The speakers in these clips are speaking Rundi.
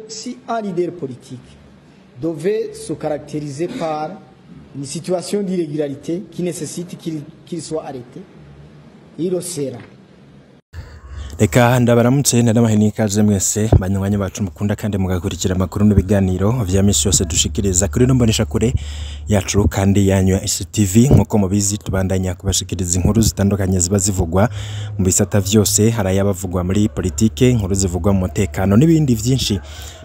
Si un leader politique devait se caractériser par une situation d'irrégularité qui nécessite qu'il soit arrêté, il le sera. Reka ndabaramutse, ndanabahe n'ikaze mwese banywanyi bacu mukunda kandi mugakurikira amakuru n'ibiganiro vya misi yose dushikiriza kuri ino mboneshakure yacu kandi yanyu ya STV. Nk'uko mubizi, tubandanya kubashikiriza inkuru zitandukanye ziba zivugwa mu bisata vyose. Hari ayabavugwa muri politike, inkuru zivugwa mu mutekano n'ibindi vyinshi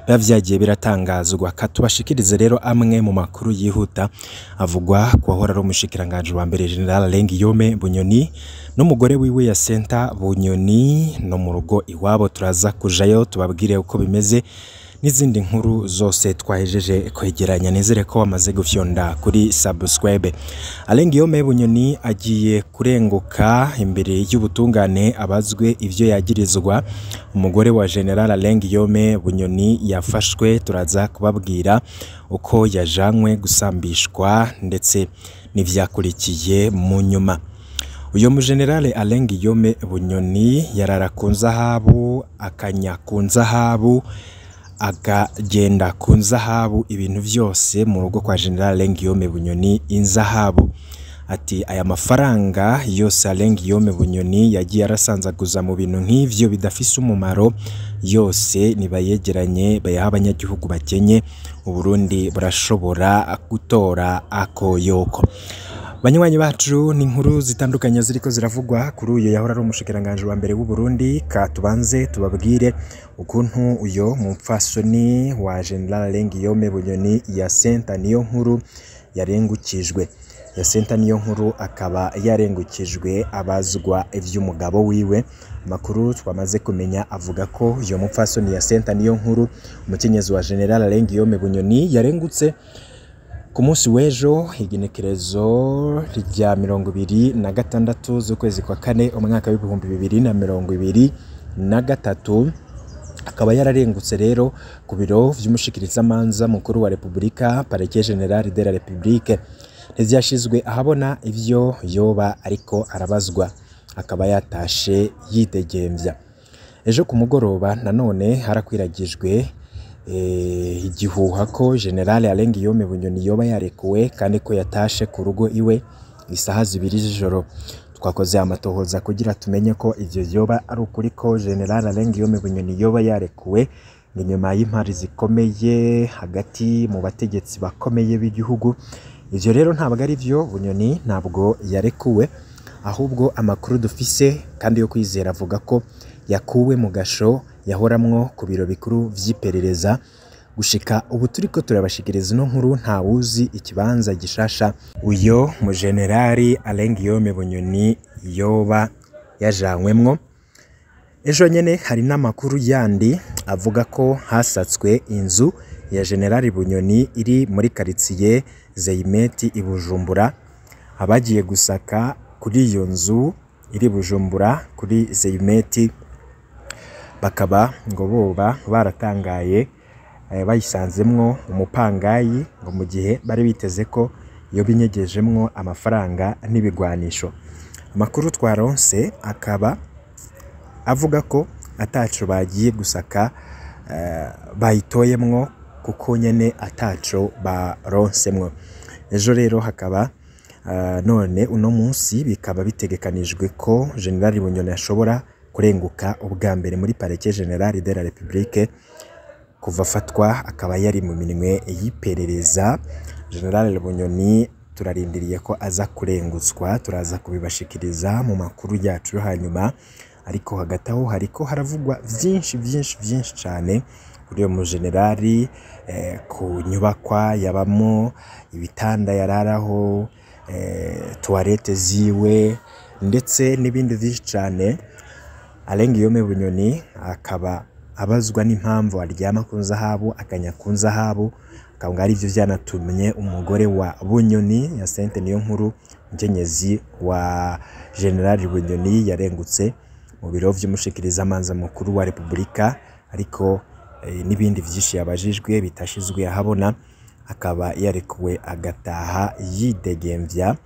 biba vyagiye biratangazwa. Katubashikirize rero amwe mu makuru yihuta avugwa ku wahora ari umushikiranganji wa mbere, General Alain Guillaume Bunyoni, n'umugore wiwe ya Senta Bunyoni, no mu rugo iwabo. Turaza kujayo tubabwire uko bimeze n'izindi nkuru zose twahejeje kwegeranya. Nizere ko wamaze gufyonda kuri subscribe. Alain Guillaume Bunyoni agiye kurenguka imbere y'ubutungane, abazwe ivyo yagirizwa. Umugore wa General Alain Guillaume Bunyoni yafashwe, turaza kubabwira uko yajanywe gusambishwa ndetse n'ivyakurikiye mu nyuma. Uyo mujenerale Alain Guillaume Bunyoni yarara ku nzahabu, akanya ku nzahabu, akagenda ku nzahabu, ibintu vyose mu rugo kwa General Alain Guillaume Bunyoni inzahabu. Ati aya mafaranga yose Alain Guillaume Bunyoni yagiye arasanzaguza mu bintu nk'ivyo bidafise umumaro, yose nibayegeranye bayaha abanyagihugu bakenye, Uburundi burashobora gutora akoyoko. Banywanyi bacu, ni inkuru zitandukanye ziriko ziravugwa kuri uyo yahora ari umushikiranganji wa mbere w'u Burundi. Ka tubanze tubabwire ukuntu uyo mupfasoni wa General Alain Guillaume Bunyoni ya Senta niyo nkuru yarengukijwe. Ya Senta niyo nkuru akaba yarengukijwe abazwa ivy'umugabo wiwe. Amakuru twamaze kumenya avuga ko uyo mupfasoni ya Senta niyo nkuru, umukenyezi wa General Alain Guillaume Bunyoni, yarengutse ku munsi w'ejo, igenekerezo rya 26 z'ukwezi kwa kane, umwaka w'2023. Akaba yararengutse rero ku biro vy'umushikirizamanza mukuru wa Repubulika, Parquet Général de la République. Ntivyashizwe ahabona ivyo yoba ariko arabazwa, akaba yatashe yidegemvya. Ejo ku mugoroba nanone harakwiragijwe igihuha ko General Alain Guillaume Bunyoni yoba yarekuwe kandi ko yatashe ku rugo iwe isaha 2 z'ijoro. Twakoze amatohoza kugira tumenye ko ivyo yoba ari ukuri, ko General Alain Guillaume Bunyoni yoba yarekuwe. Ni nyuma y'impari zikomeye hagati mu bategetsi bakomeye b'igihugu. Ivyo rero ntabwo ari vyo, Bunyoni ntabwo yarekuwe, ahubwo amakuru dufise kandi yo kwizera avuga ko yakuwe mu gasho yahoramwo ku biro bikuru vy'iperereza. Gushika ubu turiko turabashikiriza ino nkuru, ntawuzi ikibanza gishasha uyo mujenerali Alain Guillaume Bunyoni yoba yajanywemwo. Ejo nyene hari n'amakuru yandi avuga ko hasatswe inzu ya General Bunyoni iri muri karitsiye Zeyimeti i Bujumbura. Abagiye gusaka kuri iyo nzu iri Bujumbura kuri Zeyimeti bakaba ngo boba baratangaye bayisanzemwo umupangayi, ngo mu gihe bari biteze ko iyo binyegejemwo amafaranga n'ibigwanisho. Amakuru twaronse akaba avuga ko ataco bagiye gusaka bayitoyemwo, kuko nyene ataco baronsemwo. Ejo rero hakaba none uno munsi bikaba bitegekanijwe ko General Bunyoni ashobora kurenguka ubwa mbere muri Parquet Général de la République kuva afatwa akaba yari mu minwe y'iperereza. General Bunyoni turarindiriye ko aza kurengutswa, turaza kubibashikiriza mu makuru yacu yo hanyuma. Ariko hagati aho hariko haravugwa vyinshi vyinshi vyinshi cane kuri uyo mujenerali, ku nyubakwa yabamo, ibitanda yararaho, toilette ziwe ndetse n'ibindi vyinshi cane. Alain Guillaume Bunyoni akaba abazwa n'impamvu aryama ku nzahabu, akanya ku nzahabu, akaba ari byo vyanatumye umugore wa Bunyoni ya Sente niyo nkuru, umukenyezi wa General Bunyoni, yarengutse mu biro vy'umushikirizamanza mukuru wa Repubulika, ariko n'ibindi vyinshi yabajijwe bitashizwe ahabona, akaba yarekuwe agataha yidegemvya.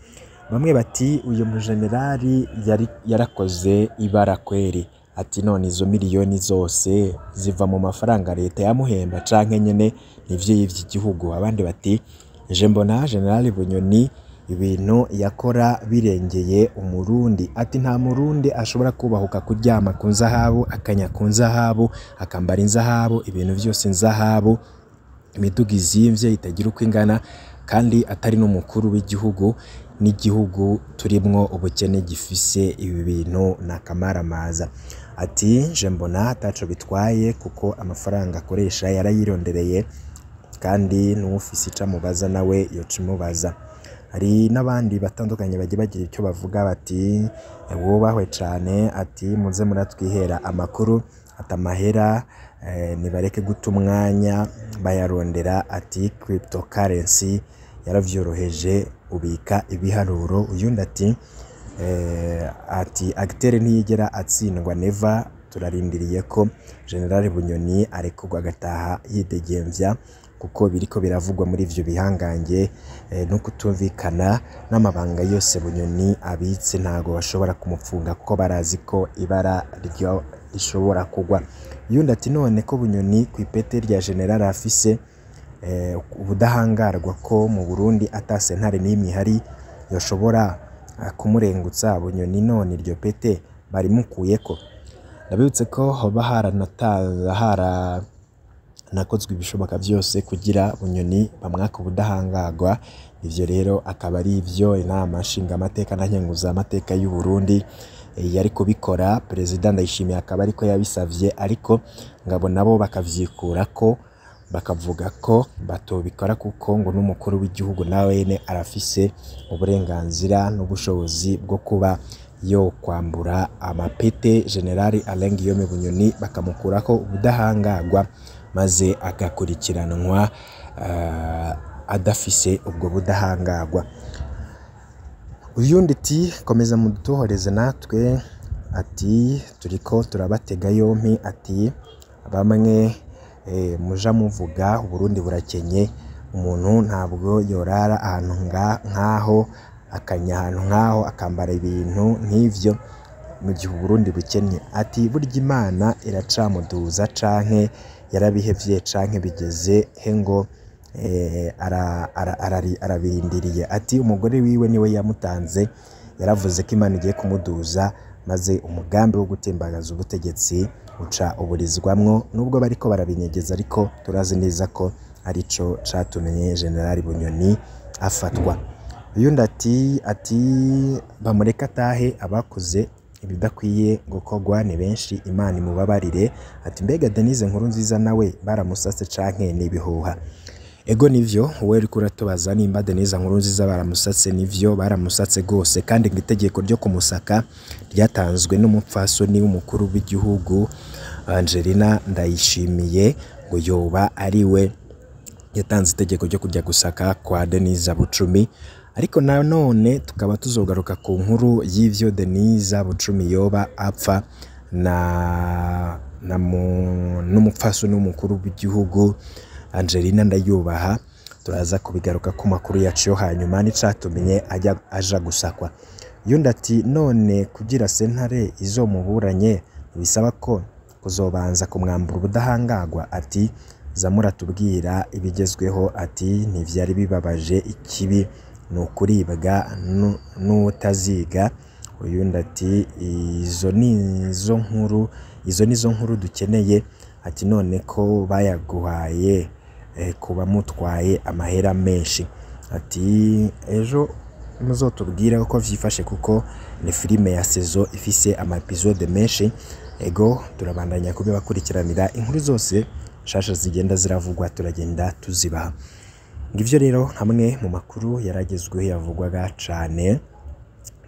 Bamwe bati uyu mujenerali yari yarakoze ibara kweri. Ati none izo miliyoni zose ziva mu mafaranga leta yamuhemba canke nyene nivyo yivye igihugu? Abandi bati je mbona General Bunyoni ibintu yakora birengeye umurundi. Ati nta murundi ashobora kubahuka kuryama ku nzahabu, akanya ku nzahabu, akambara inzahabu, ibintu vyose inzahabu, imiduga izimvye itagira uko ingana, kandi atari n'umukuru w'igihugu, n'igihugu turimwo ubukene gifise ibi bintu nakamaramaza. Ati je mbona ataco bitwaye kuko amafaranga akoresha yarayirondereye, kandi n'uwufise ico amubaza nawe yoca imubaza. Hari n'abandi batandukanye bagiye bagira icyo bavuga bati wubahwe cane, ati muze muratwihera amakuru, ati amahera nibareke guta umwanya bayarondera, ati cryptocurrency yaravyoroheje ubika ibiharuro. Uyundi ati ati acteur ntiyigera atsindwa neva, turarindiriye ko General Bunyoni arekurwa agataha yidegemvya, kuko biriko biravugwa muri ivyo bihangange no kutumvikana n'amabanga yose Bunyoni abitse, ntago bashobora kumupfunga kuko barazi ko ibara ryo rishobora kugwa. Uyundi ati none ko Bunyoni kw'ipete rya General afise ubudahangarwa ko mu Burundi ata sentare n'imwe ihari yoshobora kumurengutsa, Bunyoni none iryo pete barimukuyeko? Ndabibutse ko hoba haranakozwe ibishoboka vyose kugira Bunyoni bamwaka ubudahangarwa. Ivyo rero akaba ari ivyo inama nshingamateka na nkenguzamateka y'u Burundi yari kubikora, Perezida Ndayishimiye akaba ariko yabisavye, ariko ngabo nabo bakavyikurako bakavuga ko batobikora kuko ngo n'umukuru w'igihugu nawene arafise uburenganzira n'ubushobozi bwo kuba yo kwambura amapete General Alain Guillaume Bunyoni, bakamukurako ubudahangarwa maze agakurikiranwa adafise ubwo budahangarwa. Uyundi ati komeza mudutohoreze natwe, ati turiko turabatega yompi, ati bamwe muja muvuga Uburundi burakenye, umuntu ntabwo yorara ahantu nkaho, akanya ahantu nkaho, akambara ibintu nk'ivyo mu gihe Uburundi bukennye. Ati burya Imana iracamuduza canke yarabihevye canke bigeze he ngo arabirindiriye. Ati umugore wiwe niwe yamutanze, yaravuze ko Imana igiye kumuduza, maze umugambi wo gutembagaza ubutegetsi uca uburizwamwo, nubwo bariko barabinyegeza, ariko turazi neza ko arico catumye General Bunyoni afatwa. Uyundi ati bamureke atahe, abakoze ibidakwiye gukorwa ni benshi, Imana imubabarire. Ati mbega Denise Nkurunziza nawe baramusase canke n'ibihuha? Ego nivyo, wowe uriko uratubaza nimba Denise Nkurunziza baramusatse, nivyo baramusatse gose, kandi ngo itegeko ryo kumusaka ryatanzwe n'umupfasoni w'umukuru w'igihugu Angelina Ndayishimiye, ngo yoba ari we yatanze itegeko ryo kujya gusaka kwa Denise Bucumi. Ariko nanone tukaba tuzogaruka ku nkuru y'ivyo Denise Bucumi yoba apfa na n'umupfasoni w'umukuru w'igihugu Angelina Ndayubaha. Turaza kubigaruka ku makuru yacu yo hanyuma n'icatumye aja gusakwa. Yundi ati none kugira sentare izomuburanye bisaba ko kuzobanza kumwambura ubudahangarwa? Ati za muratubwira ibigezweho. Ati ntivyari bibabaje, ikibi ni ukuribwa n'utaziga. Uyundi ati izo nizo nkuru dukeneye. Ati none ko bayaguhaye kuba mutwaye amahera menshi. Ati ejo muzotubwira uko vyifashe kuko ni filime ya saison ifise ama episode menshi. Ego turabandanya kubibakurikiranira inkuru zose nshasha zigenda ziravugwa, turagenda tuzibaha. Ngivyo rero hamwe mu makuru yaragezweho yavugwaga cane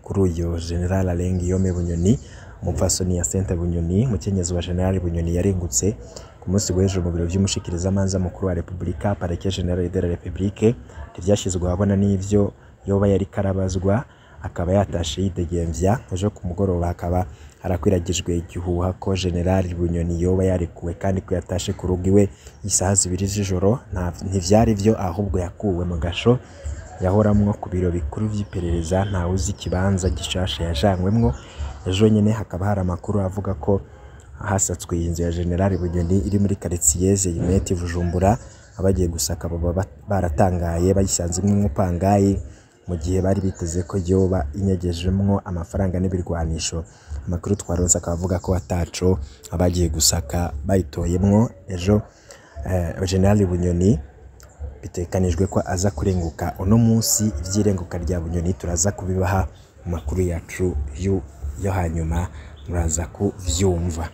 kuri uyo General Alain Guillaume Bunyoni, umupfasoni ya Sente Bunyoni, mukenyezi wa General Bunyoni yarengutse ku munsi w'ejo mu biro vy'umushikirizamanza mukuru wa Republika, Parquet General de la République. Ntivyashizwe ahabona n'ivyo yoba yari karabazwa, akaba yatashe yidegemvya. Ejo ku mugoroba hakaba harakwiragijwe igihuha ko General Bunyoni yoba yarekuwe kandi ko yatashe ku rugo iwe isaha 2 z'ijoro. Ntivyari vyo, ahubwo yakuwe mu gasho yahoramwo ku biro bikuru vy'iperereza, ntawuzi ikibanza gishasha yajanwemwo. Ejo nyene hakaba hari amakuru avuga ko Hasatswe inzu ya General Bunyoni iri muri quartier Zeyimeti Bujumbura. Abagiye gusaka baba baratangaye bayisanzemwo umupangayi, mu gihe bari biteze ko yoba inyegejemwo amafaranga n'ibirwanisho. Amakuru twaronse akaba avuga ko ataco abagiye gusaka bayitoyemwo. Ejo General Bunyoni bitekanijwe ko aza kurenguka uno munsi. Ivy'irenguka rya Bunyoni turaza kubibaha mu makuru yacu yo hanyuma, muraza kuvyumva.